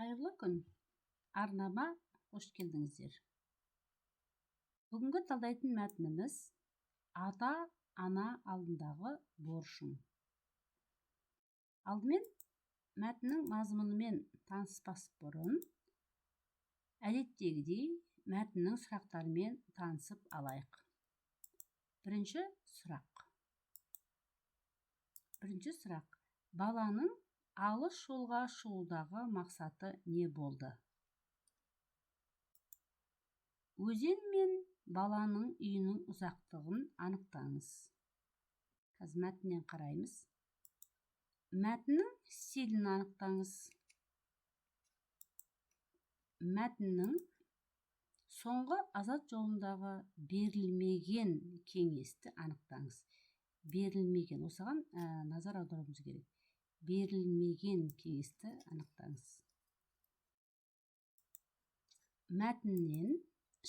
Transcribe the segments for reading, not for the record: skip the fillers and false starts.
Қайырлы күн! Арнама қош келдіңіздер. Бүгінгі талдайтын мәтініміз ата-ана алдындағы борышың. Алдымен мәтіннің мазмұнымен таныспас бұрын әдеттегідей мәтіннің сұрақтарымен танысып алайық. Бірінші сұрақ. Бірінші сұрақ. Баланың алыс жолға шығудағы мақсаты не болды? Өзен мен баланың үйінің ұзақтығын анықтаңыз. Қазір мәтіннен қараймыз. Мәтіннің стилін анықтаңыз. Мәтіннің соңғы азат жолындағы берілмеген кеңесті анықтаңыз. Берілмеген, осыған назар аударуымыз керек. Берілмеген кеңесті анықтаңыз. Мәтіннен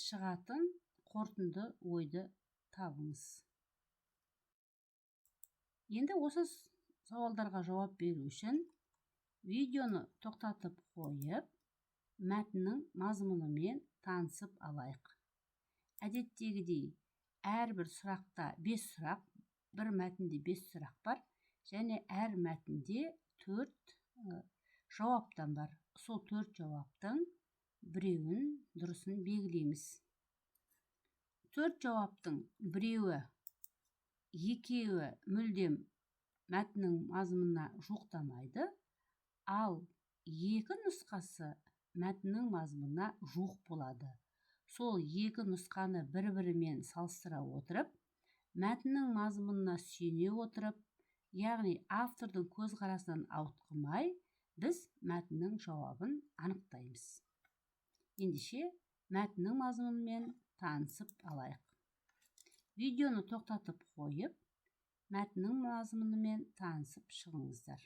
шығатын қорытынды ойды табыңыз. Енді осы сауалдарға жауап беру үшін видеоны тоқтатып қойып, мәтіннің мазмұнымен танысып алайық. Әдеттегідей әрбір сұрақта 5 сұрақ, бір мәтінде 5 сұрақ бар. Және әр мәтінде 4 жауаптан бар. Сол 4 жауаптың біреуін дұрысын белгілейміз. 4 жауаптың біреуі, екеуі мүлдем мәтіннің мазмұнына жуықтамайды, ал 2 нұсқасы мәтіннің мазмұнына жуық болады. Сол 2 нұсқаны бір-бірімен салыстыра отырып, мәтіннің мазмұнына сүйене отырып, яғни автордың көзқарасынан ауытқымай, біз мәтіннің жауабын анықтаймыз. Ендеше мәтіннің мазмұнымен танысып алайық. Видеоны тоқтатып қойып, мәтіннің мазмұнымен танысып шығыңыздар.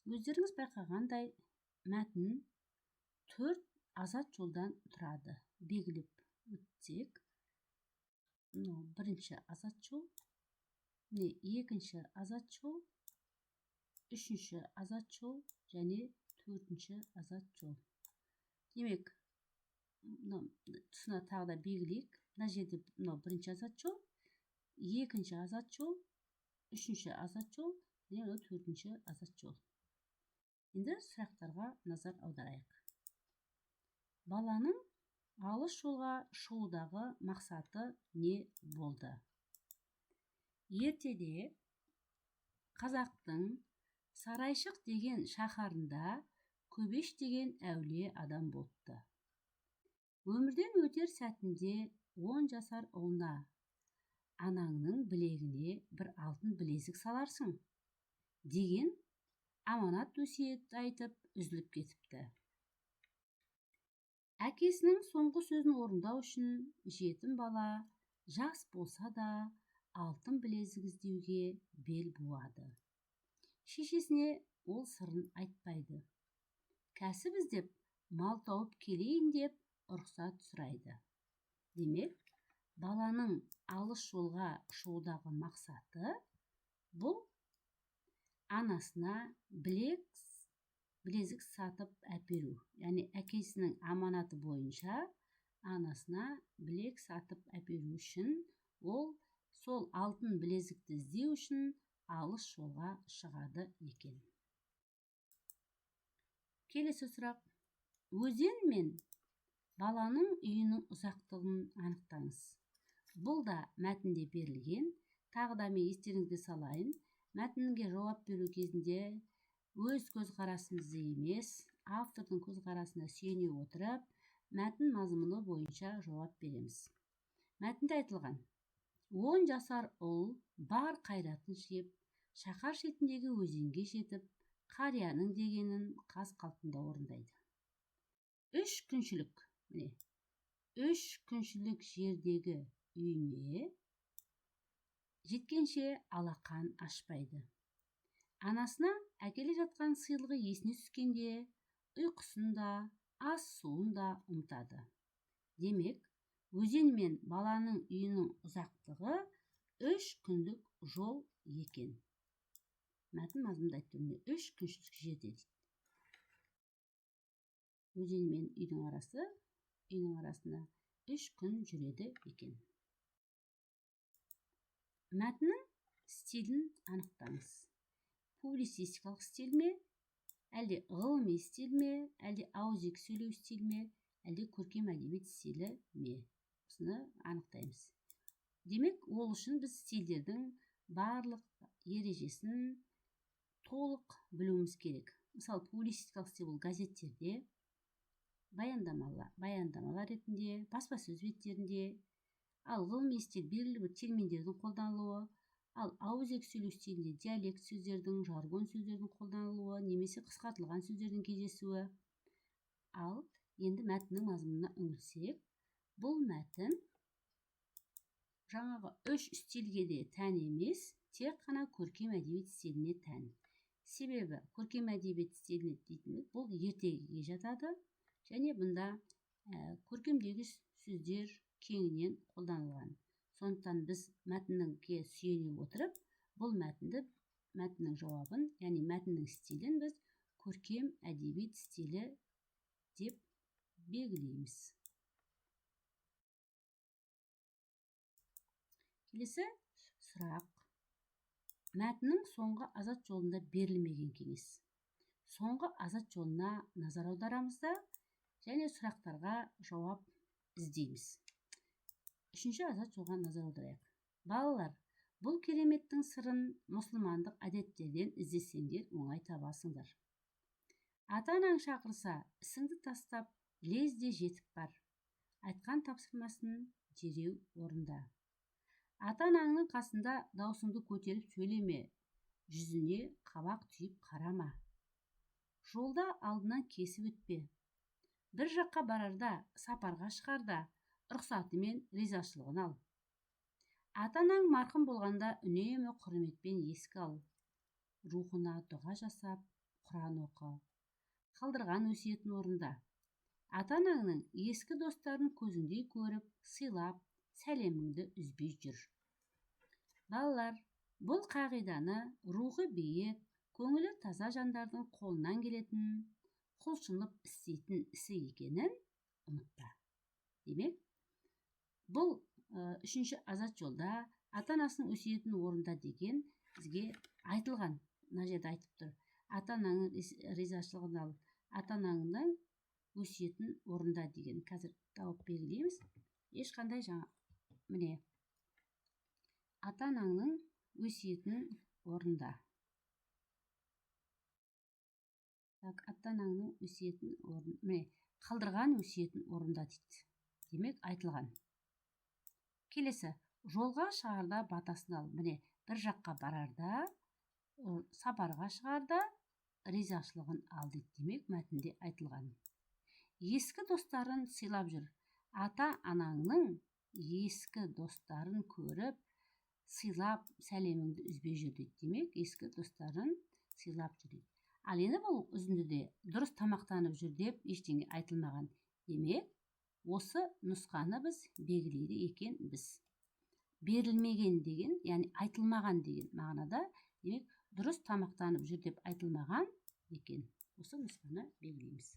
Өздеріңіз байқағандай, мәтін 4 азат жолдан тұрады. Белгілеп өтсек, мынау бірінші азат жол, міне екінші азат жол, үшінші азат жол және төртінші азат жол. Демек, мынау тұсына тағы да белгілейік. Мына жерде мынау бірінші азат жол, екінші азат жол, үшінші азат жол және мынау төртінші азат жол. Енді сұрақтарға назар аударайық. Баланың алыс жолға шығудағы мақсаты не болды? Ертеде қазақтың Сарайшық деген шаһарында Көбеш деген әулие адам болыпты. Өмірден өтер сәтінде 10 жасар ұлына анаңның білегіне бір алтын білезік саларсың деген аманат өсиет айтып үзіліп кетіпті. Әкесінің соңғы сөзін орындау үшін жетім бала жас болса да алтын білезік іздеуге бел буады. Шешесіне ол сырын айтпайды. Кәсіп іздеп, мал тауып келейін деп рұқсат сұрайды. Демек, баланың алыс жолға шығудағы мақсаты бұл анасына білезік сатып әперу. Яғни әкесінің аманаты бойынша анасына білек сатып әперу үшін ол сол алтын білезікті іздеу үшін алыс жолға шығады екен. Келесі сұрақ. Өзен мен баланың үйінің ұзақтығын анықтаңыз. Бұл да мәтінде берілген. Тағы да мен естеріңізге салайын. Мәтінге жауап беру кезінде өз көзқарасымызды емес, автордың көзқарасына сүйене отырып, мәтін мазмұны бойынша жауап береміз. Мәтінде айтылған: 10 жасар ұл бар қайратын жиып, шаһар шетіндегі өзенге жетіп, қарияның дегенін қаз қалпында орындайды. 3 күншілік, міне, 3 күншілік жердегі үйіне жеткенше алақан ашпайды. Анасына әкеле жатқан сыйлығы есіне түскенде ұйқысын да, ас-суын да ұмытады. Демек, өзен мен баланың үйінің ұзақтығы 3 күндік жол екен. Мәтін мазмұнында айтып тұр, 3 күншілік жерде дейді. Өзен мен үйдің арасы, үйдің арасында 3 күн жүреді екен. Мәтіннің стилін анықтаңыз. Публицистикалық стиль ме, әлде ғылыми стиль ме, әлде ауызекі сөйлеу стиль ме, әлде көркем әдебиет стилі ме? Осыны анықтаймыз. Демек, ол үшін біз стильдердің барлық ережесін толық білуіміз керек. Мысалы, публицистикалық стиль бұл газеттерде, баяндамалар ретінде, баспасөз беттерінде, ал ғылыми стиль белгілі бір терминдердің қолданылуы, ал ауызекі сөйлеу стилінде диалект сөздердің, жаргон сөздердің қолданылуы немесе қысқартылған сөздердің кездесуі. Ал енді мәтіннің мазмұнына үңілсек, бұл мәтін жаңағы 3 стильге де тән емес, тек қана көркем әдебиет стиліне тән. Себебі көркем әдебиет стиліне дейтініміз бұл ертегіге жатады және бұнда көркемдегі сөздер кеңінен қолданылған. Сондықтан біз мәтінге сүйене отырып, бұл мәтіннің жауабын, яғни мәтіннің стилін біз көркем әдебиет стилі деп белгілейміз. Келесі сұрақ. Мәтіннің соңғы азат жолында берілмеген кеңес. Соңғы азат жолына назар аударамыз да, және сұрақтарға жауап іздейміз. Үшінші азат жолға назар аударайық. Балалар, бұл кереметтің сырын мұсылмандық әдеттерден іздесеңдер оңай табасыңдар. Ата-анаң шақырса, ісіңді тастап, лезде жетіп бар. Айтқан тапсырмасын дереу орында. Ата-анаңның қасында даусыңды көтеріп сөйлеме, жүзіне қабақ түйіп қарама. Жолда алдынан кесіп өтпе. Бір жаққа барарда, сапарға шығарда, рұқсаты мен ризашылығын ал. Ата-анаң марқұм болғанда үнемі құрметпен еске ал. Рухына дұға жасап, Құран оқы. Қалдырған өсиетін орында. Ата-анаңның ескі достарын көзіңдей көріп, сыйлап, сәлеміңді үзбей жүр. Балалар, бұл қағиданы рухы биік, көңілі таза жандардың қолынан келетін, құлшынып істейтін ісі екенін ұмытпа. Демек, бұл үшінші азат жолда ата-анасының өсиетін орында деген бізге айтылған. Мына жерде айтып тұр. Ата-анаңның ризашылығын ал, ата-анаңның өсиетін орында деген. Қазір тауып белгілейміз. Ешқандай жаңа міне ата-анаңның өсиетін орында. Так, ата-анаңның өсиетін орын, міне қалдырған өсиетін орында дейді. Демек, айтылған. Келесі, жолға шығарда батасын ал. Міне, бір жаққа барарда, сапарға шығарда ризашылығын ал дейді. Демек, мәтінде айтылған. Ескі достарын сыйлап жүр. Ата-анаңның ескі достарын көріп, сыйлап, сәлеміңді үзбей жүр дейді. Демек, ескі достарын сыйлап жүр дейді. Ал енді бұл үзіндіде дұрыс тамақтанып жүр деп ештеңе айтылмаған. Демек, осы нұсқаны біз белгілейді екенбіз. Берілмеген деген, яғни айтылмаған деген мағынада, демек, дұрыс тамақтанып жүр деп айтылмаған екен. Осы нұсқаны белгілейміз.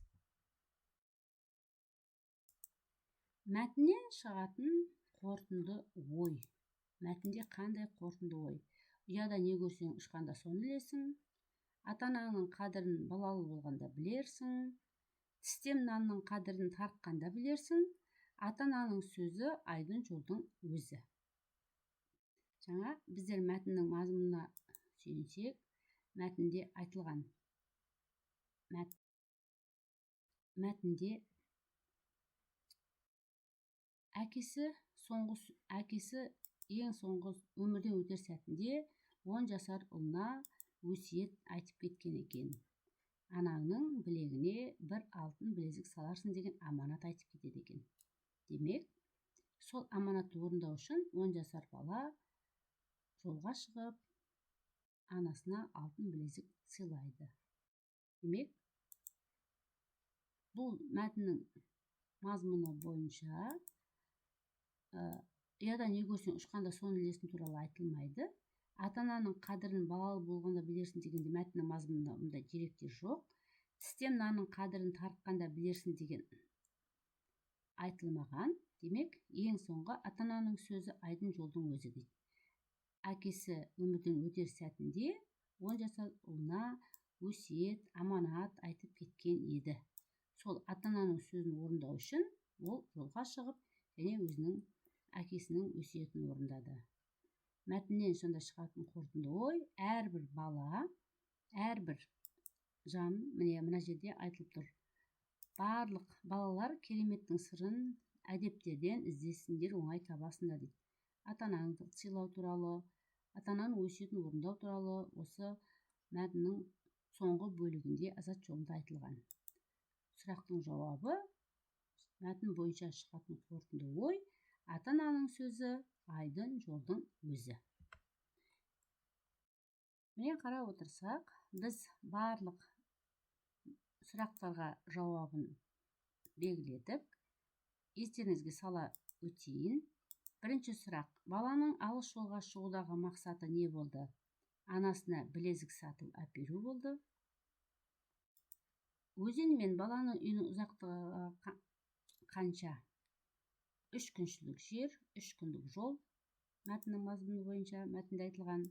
Мәтіннен шығатын қорытынды ой. Мәтінде қандай қорытынды ой? Ұяда не көрсең, ұшқанда соны ілесің. Ата-анаңның қадірін балалы болғанда білерсің. Тістем нанның қадірін тартқанда білерсің. Ата-ананың сөзі айдын жолдың өзі. Жаңа біздер мәтіннің мазмұнына сүйенсек, мәтінде айтылған. Мәтінде әкесі ең соңғы өмірден өтер сәтінде 10 жасар ұлына өсиет айтып кеткен екен. Анаңның білегіне бір алтын білезік саларсың деген аманат айтып кетеді екен. Демек, сол аманатты орындау үшін 10 жасар бала жолға шығып, анасына алтын білезік сыйлайды. Демек, Бұл мәтіннің мазмұны бойынша ұяда не көрсең, ұшқанда соны ілесің туралы айтылмайды. Ата ананың қадірін балалы болғанда білерсің дегенде мәтіннің мазмұнында мұндай деректер жоқ. Тістем нанның қадірін тарыққанда білерсің деген айтылмаған. Демек, ең соңғы ата ананың сөзі айдын жолдың өзі дейді. Әкесі өмірден өтер сәтінде 10 жасар ұлына өсиет, аманат айтып кеткен еді. Сол ата ананың сөзін орындау үшін ол жолға шығып және өзінің әкесінің өсиетін орындады. Мәтіннен сонда шығатын қорытынды ой: әрбір бала, әрбір жан, міне, мына жерде айтылып тұр, барлық балалар кереметтің сырын әдептерден іздесіңдер, оңай табасыңдар дейді. Ата анаңды сыйлау туралы, ата ананың өсиетін орындау туралы осы мәтіннің соңғы бөлігінде, азат жолында айтылған. Сұрақтың жауабы, мәтін бойынша шығатын қорытынды ой: ата ананың сөзі айдын жолдың өзі. Міне, қарап отырсақ, біз барлық сұрақтарға жауабын белгіледік. Естеріңізге сала өтейін. Бірінші сұрақ: баланың алыс жолға шығудағы мақсаты не болды? Анасына білезік сатып әперу болды. Өзен мен баланың үйінің ұзақтығы қанша? 3 күншілік жер, 3 күндік жол. Мәтіннің мазмұны бойынша мәтінде айтылған.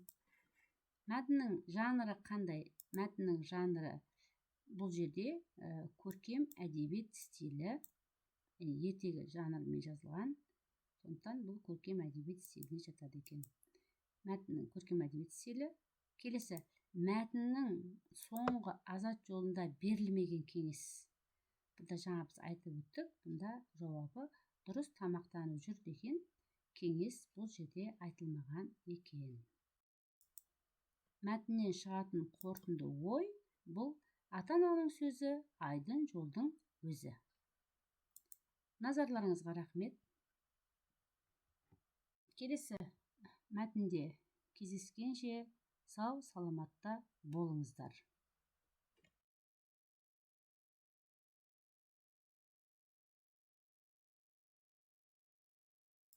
Мәтіннің жанры қандай? Мәтіннің жанры бұл жерде көркем әдебиет стилі, ертегі жанрымен жазылған, сондықтан бұл көркем әдебиет стиліне жатады екен. Мәтіннің көркем әдебиет стилі. Келесі, мәтіннің соңғы азат жолында берілмеген кеңес. Бұнда жаңа біз айтып өттік, бұнда жауабы дұрыс тамақтанып жүр деген кеңес бұл жерде айтылмаған екен. Мәтіннен шығатын қорытынды ой: бұл ата ананың сөзі айдын жолдың өзі. Назарларыңызға рахмет. Келесі мәтінде кездескенше сау саламатта болыңыздар.